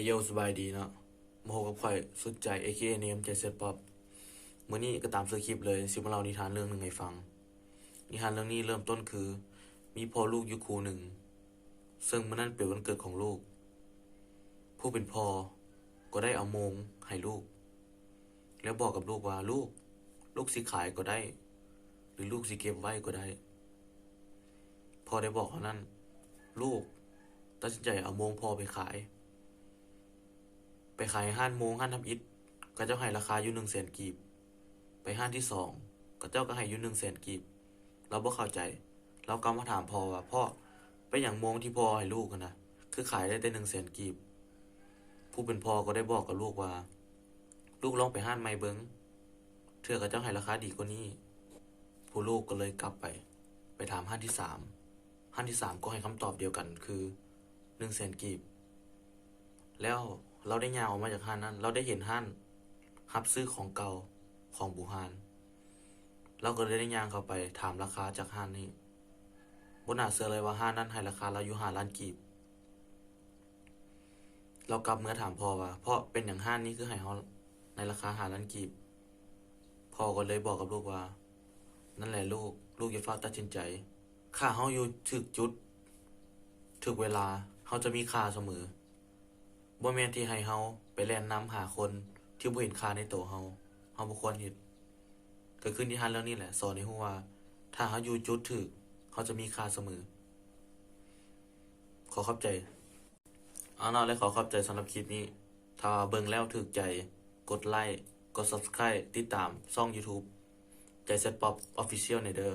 ເຢາ ສະບາຍດີເນາະ ມາພົບກັບຂ້ອຍ ສຸດໃຈ ເອ ເຄ ເອ ເນມ ໃຈແຊດປັອບ. ມື້ນີ້ກໍຕາມຊື່ຄລິບເລີຍ ຊິມາເລົ່ານິທານເລື່ອງໜຶ່ງໃຫ້ຟັງ. ນິທານເລື່ອງນີ້ເລີ່ມຕົ້ນຄື ມີພໍ່ລູກຢູ່ຄູ່ໜຶ່ງ ເຊິ່ງມື້ນັ້ນເປັນວັນເກີດຂອງລູກ. ຜູ້ເປັນພໍ່ກໍໄດ້ເອົາໂມງໃຫ້ລູກ ແລ້ວບອກກັບລູກວ່າ ລູກ, ລູກຊິຂາຍກໍໄດ້ ຫຼືລູກຊິເກັບໄວ້ກໍໄດ້. ພໍ່ໄດ້ບອກເທົ່ານັ້ນ ລູກຕັດສິນໃຈເອົາໂມງພໍ່ໄປຂາຍ. ໄປຂາຍຮ້ານໂມງຮ້ານທຳອິດ ເຂົາເຈົ້າໃຫ້ລາຄາຢູ່ໜຶ່ງແສນກີບ. ໄປຮ້ານທີສອງ ເຂົາເຈົ້າກໍໃຫ້ຢູ່ໜຶ່ງແສນກີບ. ລາວບໍ່ເຂົ້າໃຈ ລາວກັບມາຖາມພໍ່ວ່າ ພໍ່, ເປັນຫຍັງໂມງທີ່ພໍ່ໃຫ້ລູກຫັ້ນນະ ຄືຂາຍໄດ້ແຕ່ໜຶ່ງແສນກີບ? ຜູ້ເປັນພໍ່ກໍໄດ້ບອກກັບລູກວ່າ ລູກລອງໄປຮ້ານໃໝ່ເບິ່ງ ເທື່ອເຂົາເຈົ້າໃຫ້ລາຄາດີກວ່ານີ້. ຜູ້ລູກກໍເລີຍກັບໄປ ໄປຖາມຮ້ານທີສາມ. ຮ້ານທີສາມກໍໃຫ້ຄຳຕອບດຽວກັນຄືໜຶ່ງແສນກີບ. ແລ້ວລາວໄດ້ຍ່າງອອກມາຈາກຮ້ານນັ້ນ ລາວໄດ້ເຫັນຮ້ານຮັບຊື້ຂອງເກົ່າຂອງບູຮານ. ລາວກໍເລີຍໄດ້ຍ່າງເຂົ້າໄປຖາມລາຄາຈາກຮ້ານນີ້. ບໍ່ໜ້າເຊື່ອເລີຍວ່າຮ້ານນັ້ນໃຫ້ລາຄາລາວຢູ່ຫ້າລ້ານກີບ. ລາວກັບເມືອຖາມພໍ່ວ່າ ພໍ່, ເປັນຫຍັງຮ້ານນີ້ຄືໃຫ້ເຮົາໃນລາຄາຫ້າລ້ານກີບ? ພໍ່ກໍເລີຍບອກກັບລູກວ່າ ນັ້ນແຫຼະລູກ, ລູກຢ່າຟ້າວຕັດສິນໃຈ. ຖ້າເຮົາຢູ່ຖືກຈຸດ, ຖືກເວລາ, ເຮົາຈະມີຄ່າສະເໝີ. ບໍ່ແມ່ນທີ່ໃຫ້ເຮົາໄປແລ່ນນຳຫາຄົນທີ່ບໍ່ເຫັນຄ່າໃນໂຕເຮົາ, ເຮົາບໍ່ຄວນເຮັດ. ກໍຄືນິທານເລື່ອງນີ້ແຫຼະ ສອນໃຫ້ຮູ້ວ່າ ຖ້າເຮົາຢູ່ຈຸດຖືກ, ເຮົາຈະມີຄ່າສະເໝີ. ຂໍຂອບໃຈ. ເອົາເນາະ ແລະ ຂໍຂອບໃຈສຳລັບຄລິບນີ້. ຖ້າວ່າເບິ່ງແລ້ວຖືກໃຈ, ກົດໄລ, ກົດ Subscribe, ຕິດຕາມຊ່ອງ YouTube ໃຈແຊດປັອບ Official ແດ່ເດີ.